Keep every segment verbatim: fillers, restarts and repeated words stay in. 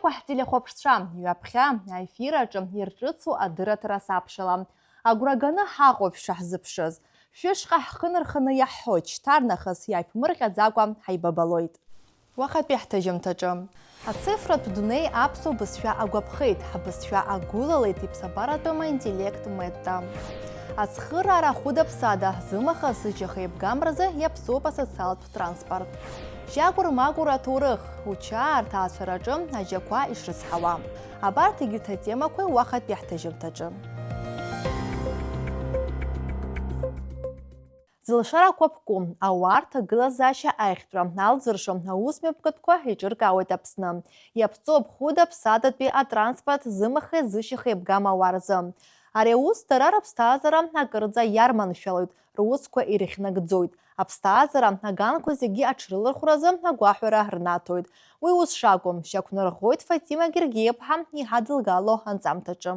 Ҳтелехәаԥшцәа, ҩаԥхьа аефир аҿы ирҿыцу адырраҭара сабшала агәра ганы ҳаҟоуп шәшаҳзыԥшыз. Шәышҟа ҳхы нарханы иаҳҳәоит, шьҭарнахыс иааиԥмырҟьаӡакәа ҳаибабалоит. Уахатәи ҳҭыжьымҭаҿы. Ацифратә дунеи аԥсуа бызшәа агәаԥхеит, ҳбызшәа агәылалеит иԥсабаратәым аинтеллект Метта. Ацхыраара хәыда-ԥсада, зымаха-зышьаха еибгамразы иаԥсоуп асоциалтә транспорт. Жьакәыр-макәыр аҭоурых, учаа арҭаацәараҿы ажьақәа ишрыцҳауа. Абарҭ егьырҭ атемақәа уахатәи ҳҭыжьымҭаҿы. Зылшарақәа ԥку, ауаа рҭагылазаашьа аиӷьтәра алҵыршо аус мҩаԥгатәқәа еиҿыркаауеит Аԥсны. Иаԥҵоуп хәыда-ԥсадатәи атранспорт зымаха-зышьаха еибгам ауаа рзы. Ари аус дара рыԥсҭазаара акырӡа иарманшәалоит, русқәа ирыхьнагӡоит. Аԥсҭазаара аганқәа зегьы аҽрылархәразы агәаҳәара рнаҭоит. Уи ус шакәым, шьақәнарӷәӷәоит Фатима Гергиаԥҳа иҳадылгало анҵамҭаҿы.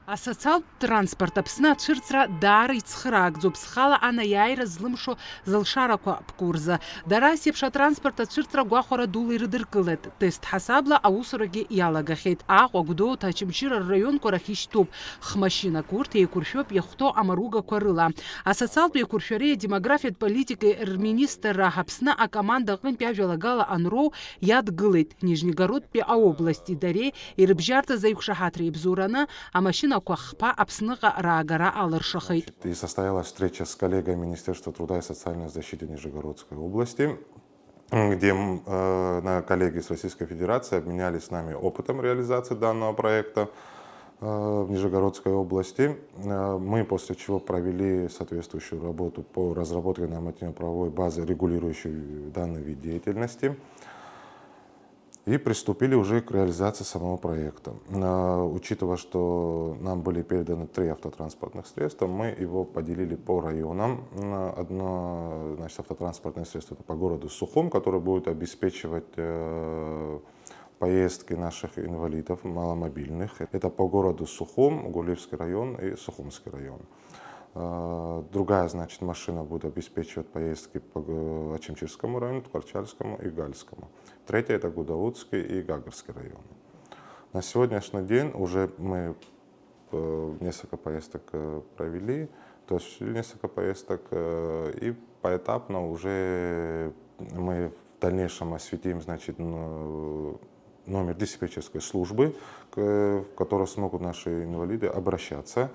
Асоциалтә транспорт Аԥсны ацәырҵра даара ицхыраагӡоуп, схала анаиааира злымшо зылшарақәа ԥку рзы. Дара асеиԥш атранспорт ацәырҵра гәахәара дула ирыдыркылеит. Тест ҳасабла аусурагьы иалагахьеит. Аҟәа, Гәдоуҭа, Очамчыра рраионқәа рахь ишьҭоуп хмашьынак. Урҭ еиқәыршәоуп иахәҭоу амаругақәа рыла. Асоциалтә еиқәыршәареи адемографиатә политикеи рминистрра Аԥсны акоманда аҟынтәи ажәалагала анроу иадгылеит. Нижнегородтәи аобласти дареи ирыбжьарҵаз аиқәшаҳаҭра ибзоураны амашьынақәа хԥа Аԥсныҟа раагара алыршахеит. И состоялась встреча с коллегой Министерства труда и социальной защиты Нижегородской области, где, м, э, на коллеги с Российской Федерации обменялись с нами опытом реализации данного проекта, э, в Нижегородской области. Э, мы после чего провели соответствующую работу по разработке нормативно-правовой базы, регулирующей данный вид деятельности. И приступили уже к реализации самого проекта. Э, учитывая, что нам были переданы три автотранспортных средства, мы его поделили по районам. Э, одно, значит, автотранспортное средство — это по городу Сухум, которое будет обеспечивать, э, поездки наших инвалидов маломобильных. Это по городу Сухум, Гулиевский район и Сухумский район. Э, другая, значит, машина будет обеспечивать поездки по г-, Очамчирскому району, Ткварчальскому и Гальскому. Третья — это Гудаутский и Гагарский районы. На сегодняшний день уже мы, э, несколько поездок, э, провели, то есть несколько поездок, э, и поэтапно уже мы в дальнейшем осветим, значит, н-, номер диспетчерской службы, к-, в которую смогут наши инвалиды обращаться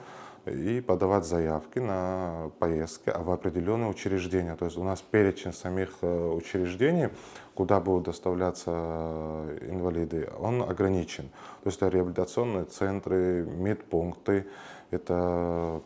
и подавать заявки на поездки, а, в определённые учреждения. То есть у нас перечень самих, э, учреждений, куда будут доставляться, э, инвалиды, он ограничен. То есть это реабилитационные центры, медпункты, это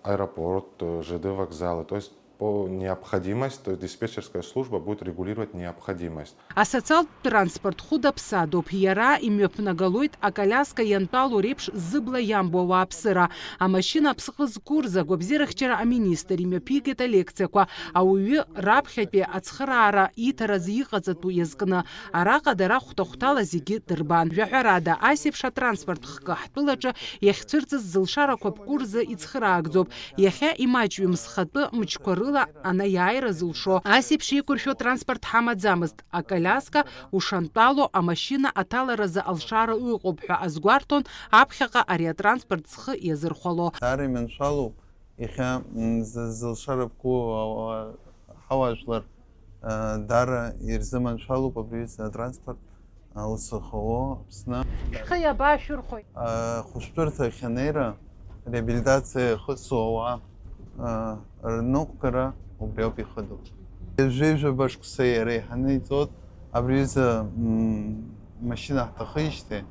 аэропорт, э, Ж Д вокзалы. То есть по необходимости, то есть диспетчерская служба будет регулировать необходимость. Асоциалтә транспорт хәыда-ԥсадоуп, иара имҩаԥнагалоит аколиаска иантәало реиԥш зыбла иамбо ауааԥсыра. Амашьына аԥсҟы зку рзы агәабзиарахьчара аминистр имҩаԥигеит алекциақәа, ауаҩы раԥхьатәи ацхыраара иҭаразы иҟаҵатәу иазкны. Араҟа дара хәҭа-хәҭала зегьы дырбан. Жәаҳәарада, асеиԥш атранспорт хкы ҳтәылаҿы иахьцәырҵыз зылшарақәа ԥку рзы ицхыраагӡоуп. Иахьа имаҷҩым зхатәы мчқәа рыла анаиааира зылшо. Ас еиԥш еиқәыршәо транспорт ҳамаӡамызт. Аколиаска ушантәало амашьына аҭаларазы алшара ыҟоуп ҳәа азгәарҭон аԥхьаҟа ари атранспорт зхы иазырхәало. Даара иманшәалоуп иахьа, м, зы-, зылшара ԥку ауаа, ҳауаажәлар, э, даара ирзыманшәалоуп абри аҩыза атранспорт. Аус ахәауа Аԥсны. Шәхы иабашәырхәеи? Ахәышәтәырҭахь анеира, реабилитациа иахысу ауаа, а, рныҟәгара убриоуп ихыду. Ҩажәи жәаба шықәса иара иҳаны иҵоит абри аҩыза, м, машьына ҳҭахижьҭеи,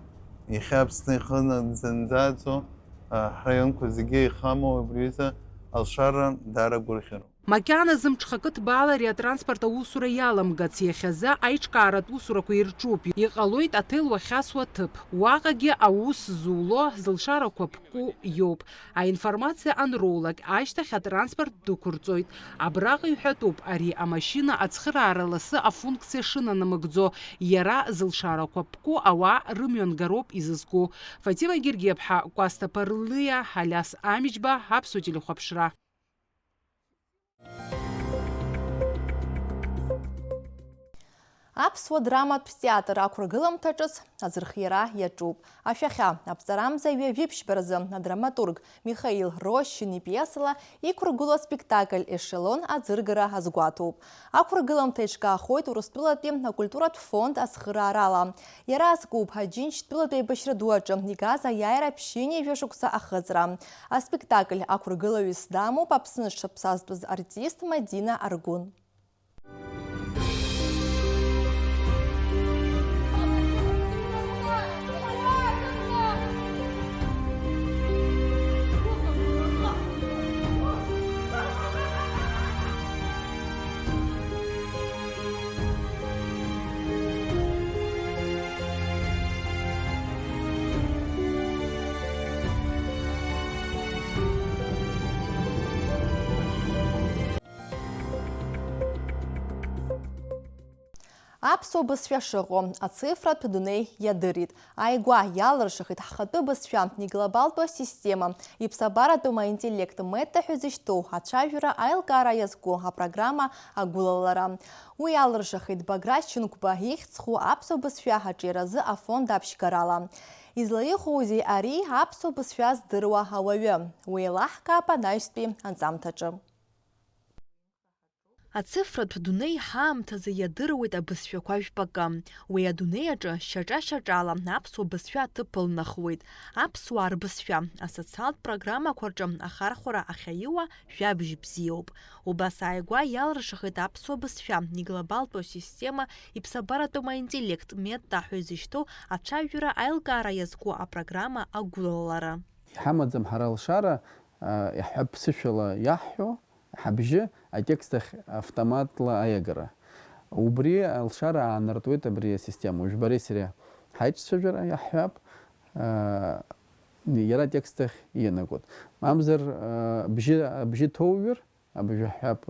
иахьа Аԥсны ихы нагӡанӡаӡо, а, ҳраионқәа зегьы ихамоу абри аҩыза алшара даара гәырӷьароуп. Макьаназы мҽхакы ҭбаала ари атранспорт аусура иаламгац, иахьазы аиҿкааратә усурақәа ирҿуп, иҟалоит аҭел уахьасуа аҭыԥ. Уаҟагьы аус зуло зылшарақәа ԥку иоуп. Аинформациа анроулак ашьҭахь атранспорт дәықәырҵоит. Абраҟа иҳәатәуп ари амашьына ацхыраара ласы афункциа шынанамыгӡо, иара зылшарақәа ԥку ауаа рымҩангароуп изызку. Фатима Гергиаԥҳа, Кәасҭа Ԥарлиа, Алиас Амиџьба, Аԥсуа телехәаԥшра. Аԥсуа драматә театр ақәыргыламҭа ҿыц аӡырхиара иаҿуп. Ашәахьа, аԥҵарамза ҩажәи ԥшьба рзы адраматург Михаил Рощин ипиесала иқәыргылоу аспектакль Ешелон аӡыргара азгәаҭоуп. Ақәыргыламҭа еиҿкаахоит Урыстәылатәи акультуратә фонд ацхыраарала. Иара азкуп Аџьынџьтәылатәи аибашьра ду аҿы игаз аиааира ԥшьынҩажәа шықәса ахыҵра. Аспектакль ақәыргылаҩыс дамоуп Аԥсны зҽаԥсазтәыз артист Мадина Аргәын. Аԥсуа бызшәа шыҟоу ацифратә дунеи иадырит. Ааигәа иалыршахеит ҳхатәы бызшәа иглобалтәу асистема, иԥсабаратәым аинтеллект Мета ҳәа зышьҭоу ацәажәара аилкаара иазку апрограмма агәылалара. Уи алыршахеит Баграт Шьынқәба ихьӡ зху аԥсуа бызшәа аҿиаразы афонд аԥшьгарала. Излаихәозеи ари аԥсуа бызшәа здыруа ауаҩы? Уи еилаҳкаап анаҩстәи анҵамҭаҿы. Ацифратә дунеи ҳаамҭазы иадыруеит абызшәақәа жәпакы. Уи адунеи аҿы шьаҿа-шьаҿала аԥсуа бызшәа аҭыԥ ылнахуеит. Аԥсуаа рбызшәа асоциалтә программақәа рҿы ахархәара ахьаиуа жәабжь бзиоуп. Убас ааигәа иалыршахеит аԥсуа бызшәа иглобалтәу асистема иԥсабаратәым аинтеллект Мета ҳәа изышьҭоу ацәажәара аилкаара иазку апрограмма агәылалара. Иҳамаӡам ҳара алшара, а, иаҳҳәап, ԥсышәала иаҳҳәо, ҳабжьы атекст ахь автоматла аиагара. Убри алшара аанартуеит абри асистема. Уажә бареи сареи ҳаиҿцәажәара иаҳҳәап, аа, иара атекст ахь иианагоит. Мамзар, аа, бжьы, бжьы ҭоуҩыр, абжьы ҳҳәап,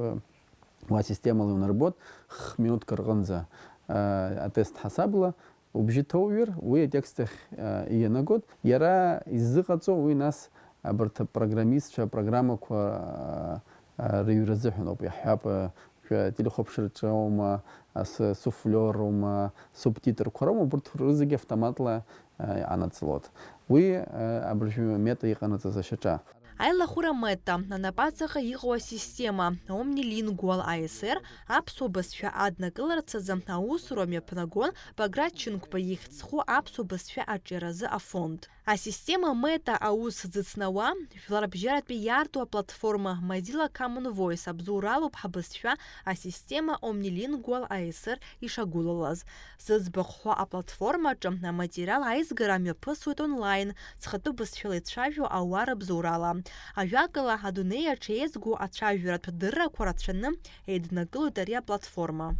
уа асистемала иунарбоит, хх-минуҭк рҟынӡа, аа, атест ҳасабла, убжьы ҭоуҩыр, уи атекст ахь, а, иианагоит. Иара иззыҟаҵо, уи нас абарҭ апрограммистцәа апрограммақәа, а, а, рыҩра азыҳәан ауп, иаҳҳәап, а, шәа-, телехәаԥшраҿы аума, а, с-, суфлиор аума, субтитрқәа роума, убарҭ рызегьы автоматла, а, иҟанаҵалоит. Уи, а, абыржәы Мета иҟанаҵаз ашьаҿа. Аилахәыра Мета, анапаҵаҟа иҟоу асистема, Omnilingual A S R, аԥсуа бызшәа аднакыларц азы аусура мҩаԥнагон Баграт Чынқәба ихьӡ зху аԥсуа бызшәа аҿиаразы афонд. Асистема Мета аус зыцнауа, жәларбжьаратәи иаарту аплатформа Mozilla Common Voice абзоуралоуп ҳабызшәа асистема Omnilingual A S R ишагәылалаз. Зыӡбахә ҳәа аплатформаҿы аматериал аизгара мҩаԥысуеит онлайн, зхатәы бызшәала ицәажәо ауаа рыбзоурала. Ажәакала, адунеи аҿы еизго ацәажәаратә дыррақәа рацәаны еиднакылоит ари аплатформа.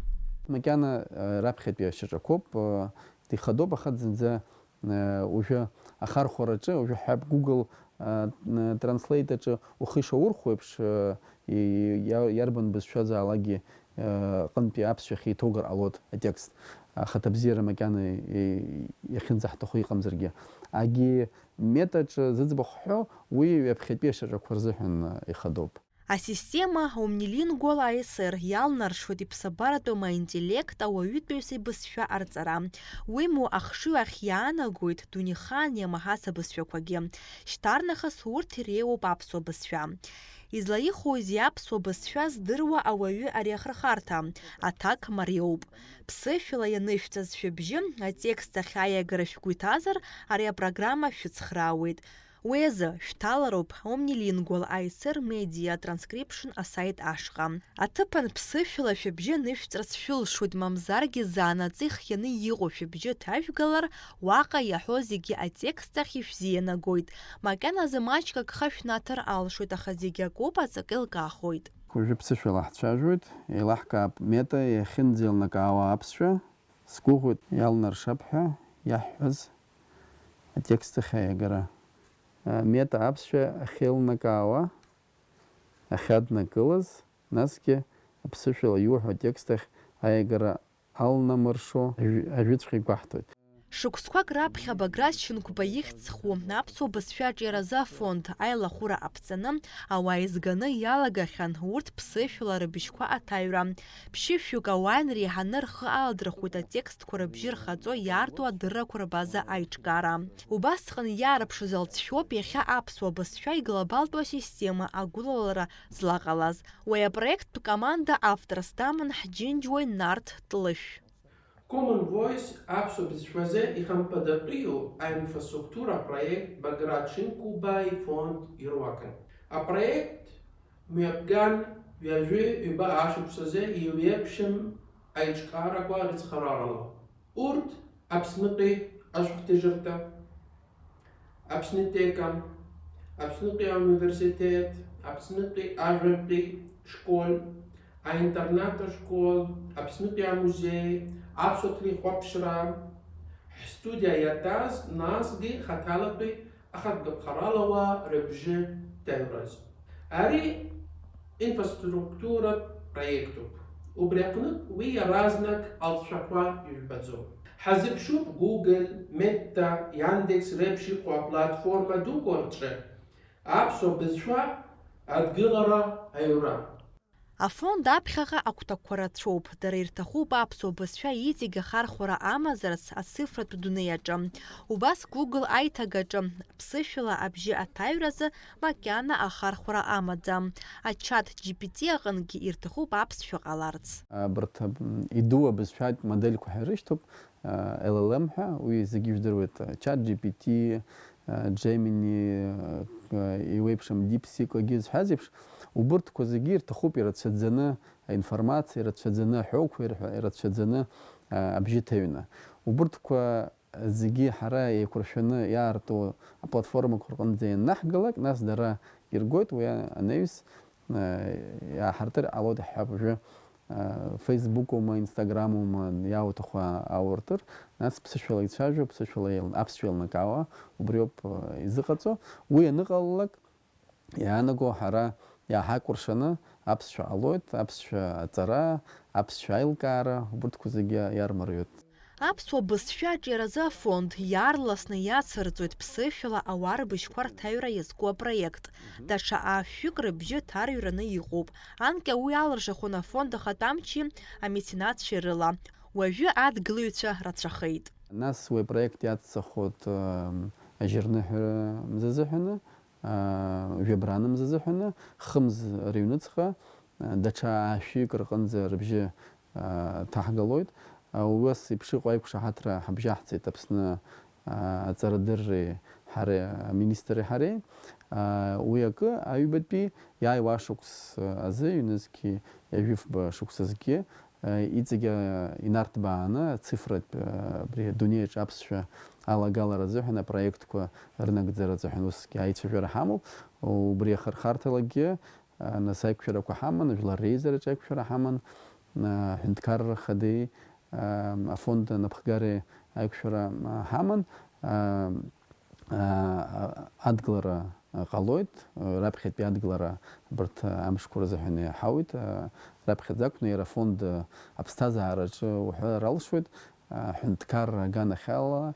Макьана, э, раԥхьатәи ашьаҿақәоуп, э, ихадоуп, аха зынӡа, э, уажәы ахархәараҿы, уажәы ҳәа Google, э, Translate аҿы ухы ишаурхәо еиԥш, э, и-, иа-, иарбан бызшәазаалакгьы, э, аҟынтәи аԥсшәахь еиҭоугар ҟалоит атекст. Ахаҭабзиара макьана и-, иахьынӡаҳҭаху иҟамзаргьы. Агьи Метаҿы зыӡбахә ҳҳәо, уи ҩаԥхьатәи ашьаҿақәа рзыҳәан, э, ихадоуп. Асистема Omnilingual A S R иалнаршоит иԥсабаратәым аинтеллект ауаҩытәыҩса ибызшәа арҵара. Уимоу ахшыҩ ахь иаанагоит дунеихаан иамаҳац абызшәақәагьы. Шьҭарнахыс урҭ иреиуоуп аԥсуа бызшәа. Излаихәозеи аԥсуа бызшәа здыруа ауаҩы ари ахырхарҭа? Аҭак мариоуп. Ԥсышәала ианышәҵаз шәыбжьы атекст ахь аиагара шәгәы иҭазар, ари апрограмма шәыцхраауеит. Уи азы шәҭалароуп Omnilingual A S R Media Transcription асаит ашҟа. Аҭыԥан ԥсышәала шәыбжьы анышәҵарц шәылшоит, мамзаргьы заанаҵы ихианы иҟоу шәыбжьы ҭажәгалар, уаҟа иаҳәо зегьы атекст ахь ишәзианагоит. Макьаназы маҷк агха шәнаҭар алшоит, аха зегьы акоуп, аҵакы еилкаахоит. Уажәы ԥсышәала ҳцәажәоит, еилаҳкаап Мета иахьынӡеилнакаауа аԥсшәа. Сгәыӷуеит, иалнаршап ҳәа иаҳҳәаз атекст ахь аиагара. Мета аԥсшәа ахьеилнакаауа, ахьаднакылаз, насгьы аԥсышәала иуҳәо атекст ахь аиагара алнамыршо ажә-, ажәыҵәҟьа игәаҳҭоит. Шықәсқәак раԥхьа Баграт Шьынқәба ихьӡ зху аԥсуа бызшәа аҿиаразы афонд аилахәыра аԥҵаны ауаа изганы иалагахьан урҭ ԥсышәала рыбжьқәа аҭаҩра. Ԥшьышәҩык ауаа инреиҳаны рхы аладырхәит атекстқәа рыбжьы рхаҵо иаарту адыррақәа рбаза аиҿкаара. Убасҟан иаарԥшыз алҵшәоуп иахьа аԥсуа бызшәа иглобалтә асистема агәылалара злаҟалаз. Уи апроекттә команда авторс даман ҳџьынџьуаҩ Нарҭ Тлышә. Common Voice аԥсуа бызшәазы ихымԥадатәиу аинфраструктура апроект Баграт Шьынқәба ифонд ируакын. Апроект мҩаԥган ҩажәи ҩба ашықәсазы еиуеиԥшым аиҿкаарақәа рыцхыраарала. Урҭ Аԥснытәи ашәҟәҭыжьырҭа, Аԥснытәи акам, Аԥснытәи ауниверситет, Аԥснытәи ажәабатәи школ, аинтернат ашкол, Аԥснытәи амузеи, аԥсуа ҭлеихәаԥшра, ҳстудиа иаҭаз, насгьы хаҭалатәи ахатә гәаԥхарала ауаа рыбжьы ҭаҩраз. Ари инфраструктуратә проектуп. Убри аҟнытә уи иаразнак алҵшәақәа ижәбаӡом. Ҳазыԥшуп Google, Meta, Яндекс реиԥш иҟоу аплатформа дуқәа рҿы аԥсуа бызшәа адгылара аиура. Афонд аԥхьаҟа агәҭакқәа рацәоуп. Дара ирҭахуп аԥсуа бызшәа иҵегь ахархәара амазарц ацифратә дунеи аҿы. Убас Google аиҭагаҿы ԥсышәала абжьы аҭаҩразы макьана ахархәара амаӡам. Ачат G P T аҟынгьы ирҭахуп аԥсшәа ҟаларц. Абарҭ, м, идуу абызшәатә модельқәа ҳәа ирышьҭоуп, а, L L M ҳәа, уи зегьы ижәдыруеит, а, Chat G P T, а, Gemini, а, еиуеиԥшым DeepSeek-лагьы зҳәаз еиԥш, убырҭқәа зегьы ирҭахуп ирацәаӡаны аинформациа, ирацәаӡаны аҳәоуқәа ирҳәа-, ирацәаӡаны, а, абжьы ҭаҩны. Убырҭқәа зегьы ҳара еиқәыршәаны иаарту аплатформақәа рҟынӡа ианнаҳгалак, нас дара иргоит, уи анаҩс, э, иааҳартыр ҟалоит ҳҳәап уажәы, э, Facebook-ума, Instagram-ума, иаауҭаху ауртыр, нас ԥсышәала ицәажәо, ԥсышәала еил-, аԥсшәа еилнакаауа, убриоуп, э, изыҟаҵо. Уи аныҟалалак, иаанаго ҳара иааҳакәыршаны аԥсшәа ҟалоит, аԥсшәа аҵара, аԥсшәа аилкаара, убырҭқәа зегьы иармариоит. Аԥсуа бызшәа аҿиаразы афонд иаарласны иацырҵоит ԥсышәала ауаа рбыжьқәа рҭаҩра иазку апроект. Даҽа аашәҩык рыбжьы ҭарҩраны иҟоуп. Анкьа уи алыршахәын афонд ахатәамчи амеценатцәеи рыла. Уажәы адгылаҩцәа рацәахеит. Нас уи апроект иацҵахоит, ам, ажьырныҳәа мзазыҳәаны, аа, жәабран мзазыҳәаны, хымз рыҩныҵҟа, даҽа аашәҩык рҟынӡа рыбжьы, аа, ҭаҳгалоит. Ус еиԥш иҟоу аиқәшаҳаҭра ҳабжьаҳҵеит Аԥсны, аа, аҵарадырреи ҳареи, аминистри ҳареи. Аа, уи акы, аҩбатәи иааиуа ашықәс азы, ҩнызқьи жәифба шықәсазгьы, Иҵегьы инарҭбааны ацифратә, абри адунеиаҿ аԥсшәа алагалара азыҳәан апроектқәа рнагӡара азыҳәан усгьы аицәажәара ҳамоуп. Убри ахырхарҭалагьы, нас аиқәшәарақәа ҳаман, Жәлар реизараҿы аиқәшәара ҳаман, аҳәынҭқарра хадеи, афонд анапхгареи аиқәшәара ҳаман. аа, адгылара ҟалоит, раԥхьатәи адгылара абарҭ амшқәа рзыҳәан иаҳауеит, раԥхьаӡа акәны иара афонд аԥсҭазаараҿы уҳәар алшоит, аҳәынҭқарра аганахьала,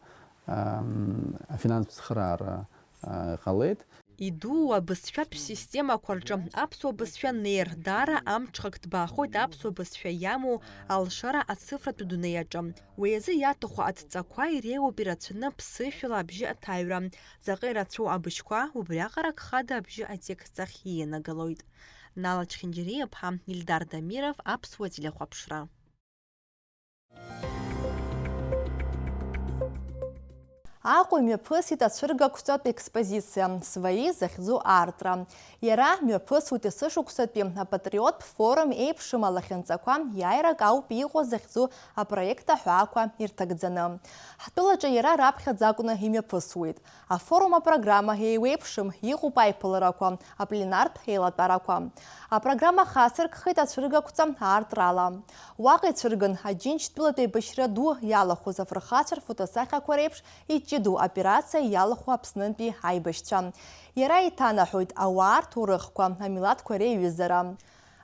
афинанстә цхыраара ҟалеит. Идуу абызшәатә системақәа рҿы аԥсуа бызшәа нер, даара амҽхак ҭбаахоит аԥсуа бызшәа иамоу алшара ацифратә дунеи аҿы. Уи азы иаҭаху адҵақәа иреиуоуп ирацәаны ԥсышәала абжьы аҭаҩра. Заҟа ирацәоу абыжьқәа, убриаҟара гхада абжьы атекст ахь иианагалоит. Нала Чхинџьариа-ԥҳа, Ильдар Дамиров, Аԥсуа телехәаԥшра. Аҟәа имҩаԥысит ацәыргақәҵатә експозициа Свои захьӡу аартра. Иара мҩаԥысуеит есышықәсатәи апатриоттә форум еиԥшым алахьынҵақәа иааирак ауп иҟоу захьӡу апроект аҳәаақәа ирҭагӡаны. Ҳтәылаҿы иара раԥхьаӡа акәны имҩаԥысуеит. Афорум апрограмма еиуеиԥшым, иҟоуп аиԥыларақәа, апленартә еилатәарақәа. Апрограмма хацыркхеит ацәыргақәҵа аартра ала. Уаҟа ицәырган Аџьынџьтәылатә еибашьра ду иалахәыз афырхацәа рфотосахьақәа реиԥш иҷыдоу операциа иалахәу Аԥснынтәи аибашьцәа. Иара иҭанаҳәоит ауаа рҭоурыхқәа, амилаҭқәа реиҩызара.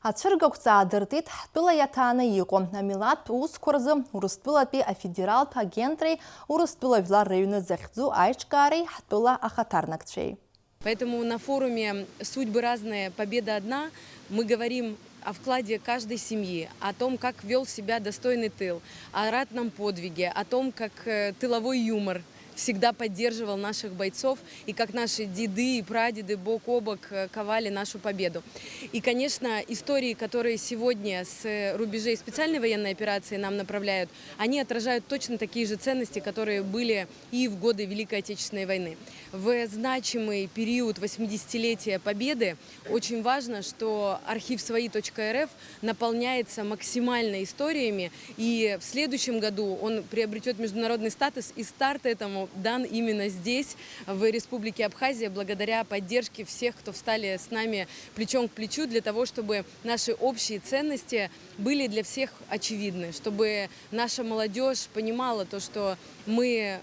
Ацәыргақәҵа аадыртит ҳтәыла иаҭааны иҟоу амилаҭтә усқәа рзы Урыстәылатәи афедералтә агентреи Урыстәыла жәлар рыҩны захьӡу аиҿкаареи ҳтәыла ахаҭарнакцәеи. Поэтому на форуме «Судьбы разные, победа одна» мы говорим о вкладе каждой семьи, о том, как вёл себя достойный тыл, о ратном подвиге, о том, как, э, тыловой юмор всегда поддерживал наших бойцов, и как наши деды и прадеды бок о бок, э, ковали нашу победу. И, конечно, истории, которые сегодня с, э, рубежей специальной военной операции нам направляют, они отражают точно такие же ценности, которые были и в годы Великой Отечественной войны. В значимый период восьмидесятилетия Победы очень важно, что архив свои точка эр эф наполняется максимально историями, и в следующем году он приобретёт международный статус, и старт этому дан именно здесь, в Республике Абхазия, благодаря поддержке всех, кто встали с нами плечом к плечу для того, чтобы наши общие ценности были для всех очевидны, чтобы наша молодёжь понимала то, что мы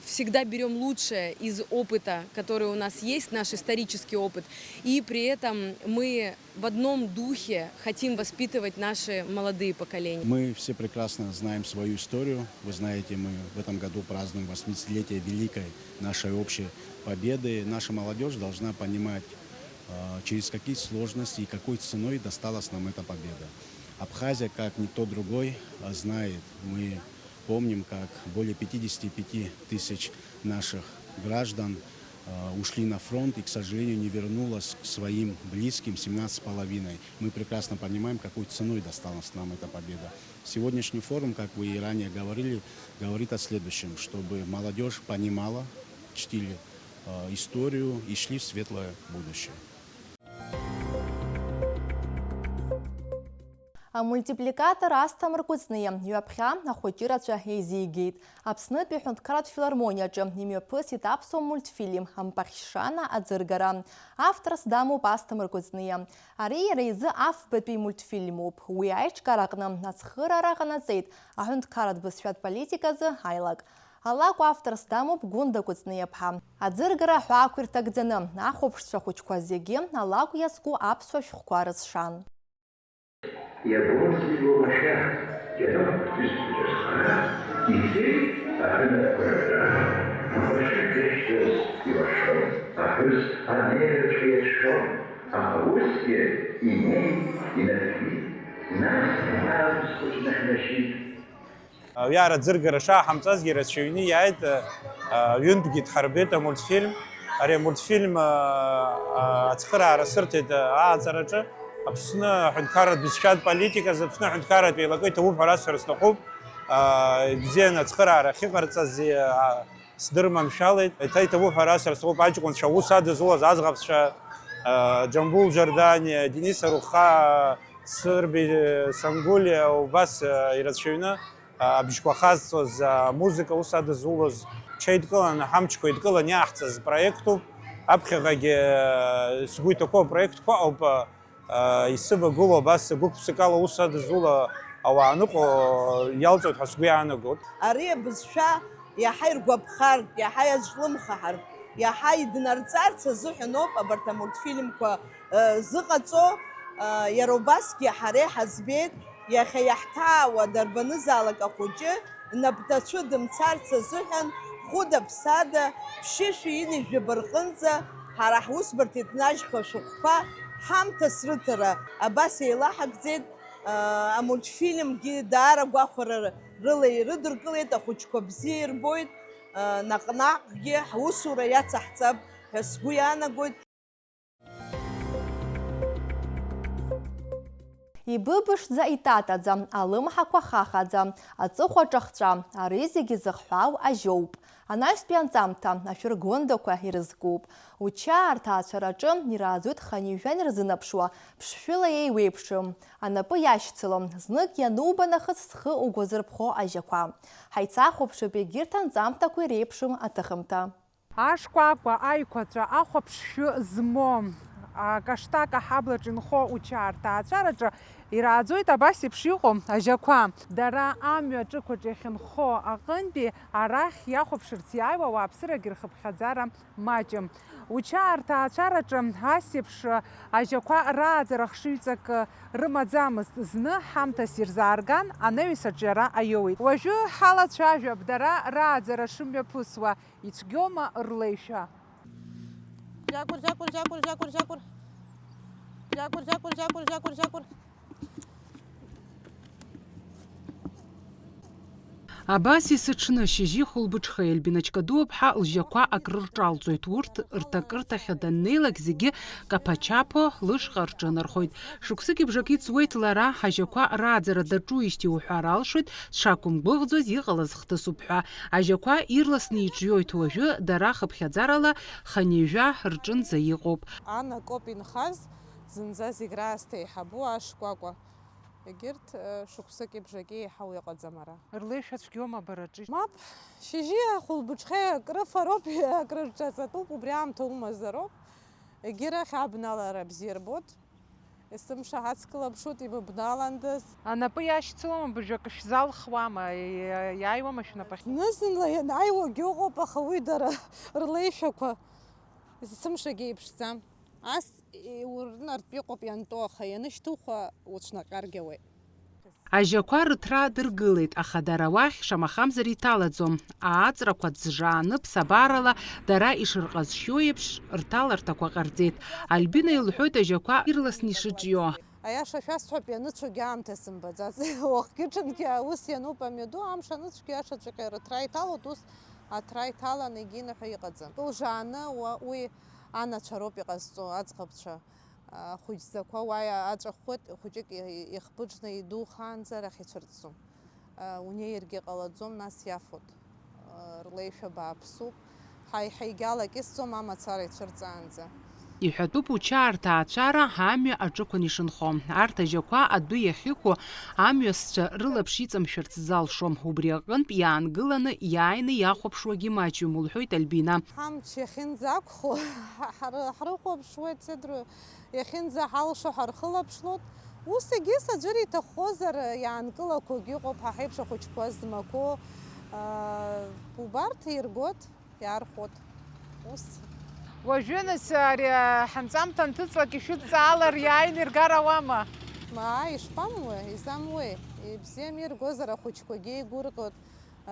всегда берём лучшее из опыта, который у нас есть, наш исторический опыт, и при этом мы в одном духе хотим воспитывать наши молодые поколения. Мы все прекрасно знаем свою историю. Вы знаете, мы в этом году празднуем восьмидесятилетие великой нашей общей победы. Наша молодёжь должна понимать, э, через какие сложности и какой ценой досталась нам эта победа. Абхазия, как никто другой, э, знает, мы помним, как более пятидесяти пяти тысяч наших граждан, э, ушли на фронт и, к сожалению, не вернулось к своим близким семнадцать с половиной. Мы прекрасно понимаем, какой ценой досталась нам эта победа. Сегодняшний форум, как вы и ранее говорили, говорит о следующем, чтобы молодёжь понимала, чтили, э, историю и шли в светлое будущее. Амультипликатор Асҭамыр Кәыҵниа ҩаԥхьа ахәыҷы рацәа еизигеит. Аԥснытәи аҳәынҭқарратә филармониаҿы имҩаԥысит аԥсуа мультфильм Ампахьшана аӡыргара. Авторс дамоуп Асҭамыр Кәыҵниа. Ари иара изы афбатәи мультфильмуп. Уи аиҿкаараҟны ацхыраара ҟанаҵеит аҳәынҭқарратә бызшәатә политиказы аилак. Алакә авторс дамоуп Гәында Кәыҵниаԥҳа. Аӡыргара аҳәаақәа ирҭагӡаны, ахәаԥшцәа хәыҷқәа зегьы алакә иазку аԥсуа шәҟәқәа рызшан. Иабон зегь уамашәа, ианақәԥҭәыз хәыҷы зхара, ицеит аҳәынаԥқәа рыҩра, ахәашьа ахьышәҭаз илашон. Аҳәыс анеира ҽа иацәшәон, аха усгьы инеит, инаркит, нас аамсҭа хәыҷ нахьнашьит. Аҩара аӡыргара шааҳамҵазгьы, ирацәаҩны иааит, а, ҩынтәгьы дҳарбеит амультфильм. Ари амультфильм, а, а, ацхыраара сырҭеит, а, ааҵараҿы. Аԥсны аҳәынҭқарратә бызшәатә политиказы, Аԥсны аҳәынҭқарратә еилакы иҭабуп ҳәа расҳәар сҭахуп. А, ибзианы ацхыраара ахьыҟарҵаз, а, сдырманшәалеит. Еиҭа иҭабуп ҳәа расҳәар сҭахуп аҷкәынцәа аус адызулаз аӡӷабцәа, а, Џьамбул Џьардани, Денис Арухаа, Сырби Сангулиа, убас, а, ирацәаҩны. Абжьқәа хазҵоз, амузыка ус адызулоз, ҽеидкыланы, ҳамчқәа еидкыланы иааҳҵаз проектуп. Аԥхьаҟагьы, э, сгәы иҭақәоу апроектқәа ауп, э, исывагылоу, абас гәык-ԥсыкала ус адызуло ауаа аныҟоу иалҵуеит ҳәа сгәы иаанагоит. Ари абызшәа иаҳа иргәаԥхартә, иаҳа иазҿлымҳахартә, иаҳа иднарҵарц азыҳәан ауп абарҭ амультфильмқәа зыҟаҵо, иара убасгьы ҳара иҳаӡбеит, иахьа иаҳҭаауа дарбанызаалак ахәыҷы, нап ҭацәы дымцарц азыҳәан, хәыда-ԥсада, ԥшьышәи ини жәаба рҟынӡа ҳара ҳусбарҭа иҭнажьхьоу ашәҟәқәа ҳамҭас рыҭара абас еилаҳагӡеит, амультфильмгьы даара гәахәара рыла ирыдыркылеит, ахәыҷқәа бзиа ирбоит, наҟ-наҟгьы ҳусура иацаҳҵап ҳәа сгәы иаанагоит. Ибыбышӡа итатаӡа, алымҳақәа хахаӡа, аҵыхәа ҿахҵәа, ари зегьы зыхҳәаау ажьоуп. Анаҩстәи анҵамҭа ашәыргәындақәа ирызкуп. Учаа рҭаацәараҿы ирааӡоит хынҩажәа ирзынаԥшуа, ԥшшәыла еиуеиԥшым. Анапы иашьцылом, знык иануба нахыс зхы угәазырԥхо ажьақәа. Ҳаицахәаԥшып егьырҭ анҵамҭақәа иреиԥшым аҭыхымҭа. Ашкәакәа, аиқәаҵәа, ахәаԥшшәы змоу, акаштак аҳаблаҿ инхо учаа рҭаацәараҿы Ирааӡоит абас еиԥш иҟоу ажьақәа. Дара амҩа аҿықәаҿ иахьынхо аҟынтәи арахь иахәаԥшырц иааиуа ауааԥсырагьы рхыԥхьаӡара маҷым. Учаа рҭаацәараҿы ас еиԥш ажьақәа рааӡара хшыҩҵак рымаӡамызт. Зны ҳамҭас ирзаарган, анаҩс аҿиара аиуеит. Уажәы ҳалацәажәап дара рааӡара шымҩаԥысуа, ицәгьоума рлеишәа. Жьакәыр, жьакәыр, жьакәыр, жьакәыр, жьакәыр. Жьакәыр, жьакәыр, жьакәыр, жьакәыр, жьакәыр. Абас есыҽны, шьыжьи хәылбыҽхеи Альбина Чкадуаԥҳа лжьақәа акрырҿалҵоит. Урҭ рҭакырҭахьы даннеилак, зегьы каԥачаԥо лышҟа рҿынархоит. Шықәсыки бжаки ҵуеит лара, ажьақәа рааӡара даҿуижьҭеи уҳәар алшоит, дшақәымгәыӷӡоз иҟалаз хҭысуп ҳәа. Ажьақәа ирласны иҿиоит уажәы, дара хыԥхьаӡарала хынҩажәа рҿынӡа иҟоуп. Ана коуп инхаз, зынӡа зегь раасҭа еиҳабу ашкәакәа. Егьырҭ, э, шықәсыки бжаки еиҳау иҟаӡам ара. Рлеишәа цәгьоума бара аҿы? Мап, шьыжьи ахәылбыҽхеи акрыфароуп, акрырҿаҵатәуп, убри аамҭа умазароуп. Егьирахь абналара бзиа рбоит. Есымша ҳацклаԥшуеит, имыбналандаз. Анапы иашьцылома, быжәак шәзалхуама, иа-, иааиуама шәнапахь? Зны-зынла ианааиуагьы ыҟоуп, аха уи дара рлеишәақәа есымшагьы еиԥшӡам. Ас иурнартә иҟоуп иантәо, аха ианышьҭухуа уцәнаҟьаргьы ауеит. Ажьақәа рыҭра дыргылеит, аха дара уахь шамахамзар иҭалаӡом. Ааҵрақәа ӡжааны, ԥсабарала дара ишырҟазшьоу еиԥш, рҭаларҭақәа ҟарҵеит. Альбина илҳәоит ажьақәа ирласны ишыҿио. Аиаша шәасҳәап, ианыцәогьы аамҭа сымбаӡац. Уахгьы-ҽынгьы аус иануп амҩаду, амш аныцәгьы иашаҵәҟьа рыҭра иҭалоит, ус аҭра иҭалан егьинаҳәа иҟаӡам. Лжааны уа-, уи анацәа роуп иҟазҵо, аӡӷабцәа. Ахәыҷӡақәа уа аҵәахуеит, хәыҷык ихбыџны идухаанӡа арахь ицәырҵӡом. Унеиргьы ҟалаӡом, нас иафоит. Рлеишәа бааԥсуп. Ҳаи-, ҳаигьалак исӡом амацара ицәырҵаанӡа. Иҳәатәуп учаа рҭаацәара амҩа аҿықәан ишынхо. Арҭ ажьақәа адәы иахьықәу амҩасцәа рылаԥш иҵамшәарц залшом. Убри аҟынтә иаангыланы иааины иахәаԥшуагьы маҷҩым, лҳәоит Альбина. Ҳамч иахьынӡақәхо, ҳа-, ҳары-, ҳрыхәаԥшуеит, сыдра. Иахьынӡаҳалшо ҳархылаԥшлоит. Ус егьыс аӡәыр иҭаххозар, иаанкылақәогьы ыҟоуп, ҳа ҳаиԥш ахәыҷқәа змақәоу, аа, убарҭ иргоит, иаархәоит. Ус. Уажәы, нас, ари, а, ҳанҵамҭа анҭыҵлак ишәыдҵаалар иааины иргар ауама? Мааи, ишԥамуеи, изамуеи? Ибзиами, иргозар ахәыҷқәагьы еигәырӷьоит.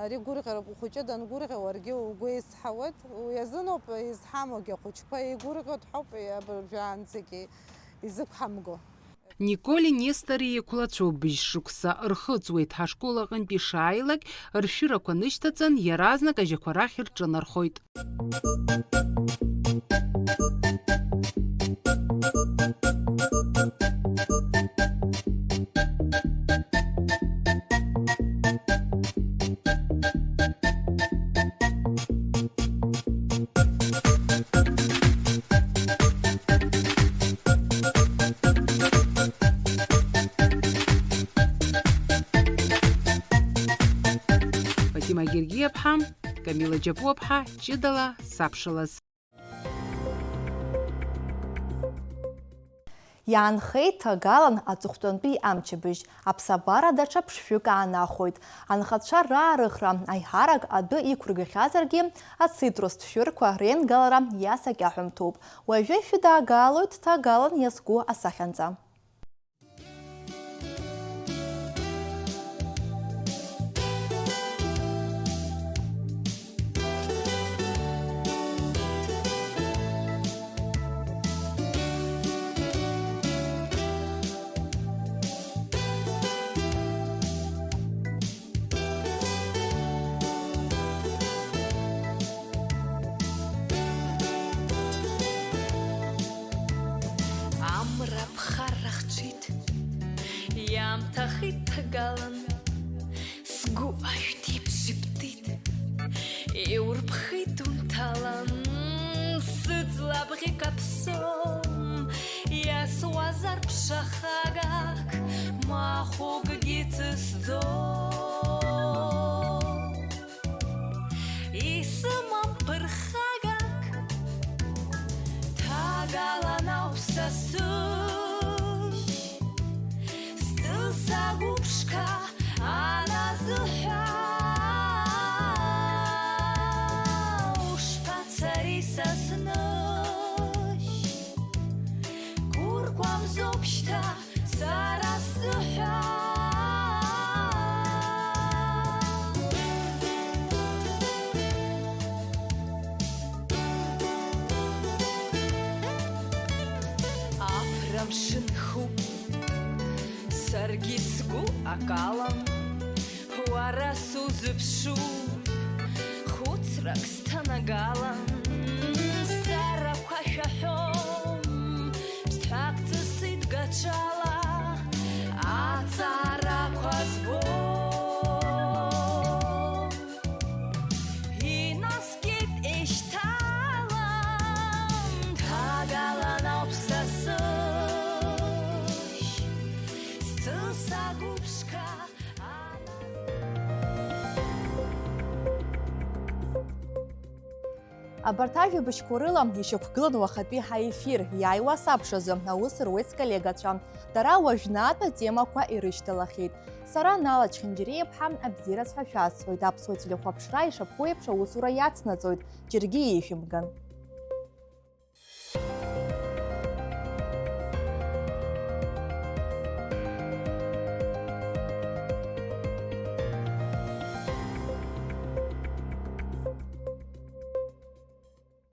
Ари гәырӷьароуп, ухәыҷы дангәырӷьа, уаргьы угәы еизҳауеит, уи азыноуп изҳамоугьы, ахәыҷқәа еигәырӷьоит ҳәоуп абыржәаанӡагьы изықәҳамго. Николи Нестори еиқәлацәоуп, быжь шықәса рхыҵуеит, ҳашкол аҟынтә ишааилак, ршәырақәа нышьҭаҵан, иаразнак ажьақәа рахь рҿынархоит. Фатима Гергиаԥҳа, Камила Џьапуаԥҳа, ҷыдала сабшалаз. Иаанхеит ҭагалан аҵыхәтәантәи амчыбжь, аԥсабара даҽа ԥшшәык аанахәоит. Анхацәа раарыхра, аиҳарак адәы иқәыргахьазаргьы, ацитрустә шәырқәа реингалара иасакьаҳәымҭоуп. Уажәы ишәыдаагалоит ҭагалан иазку асахьанҵа. Амра ԥхарра хҽит, иаамҭахеит ҭагалан, сгәы ашәҭ еиԥш иптит, иурԥхеит унҭалан, сыҵла абӷьы каԥсом, иасуазар ԥшахагак, махәыкгьы ҵысӡом. Исымам ԥырхагак, ҭагалан ауп са сышь, Ԥшынхуп, саргьы сгәы акалам, уара сузыԥшу, хәыцрак сҭанагалан, сцарақәа шәаҳәом, ԥсҭҳәак ҵысит Гаҽала, аҵаарақәа збо. Инаскьеит ишьҭалан, ҭагалан ауп са сышь, сҵыс агәыԥшқа. Абарҭ ажәабжьқәа рыла ишьақәгылан уахатәи ҳаефир, иааиуа асабшазы аус руеит сколлегацәа. Дара уажәнатә атемақәа ирышьҭалахьеит. Сара, Нала Чхинџьариа-иԥҳа, абзиараз ҳәа шәасҳәоит. Аԥсуа телехәаԥшра ишаԥу еиԥш аусура иацнаҵоит. Џьаргьы еишәымган.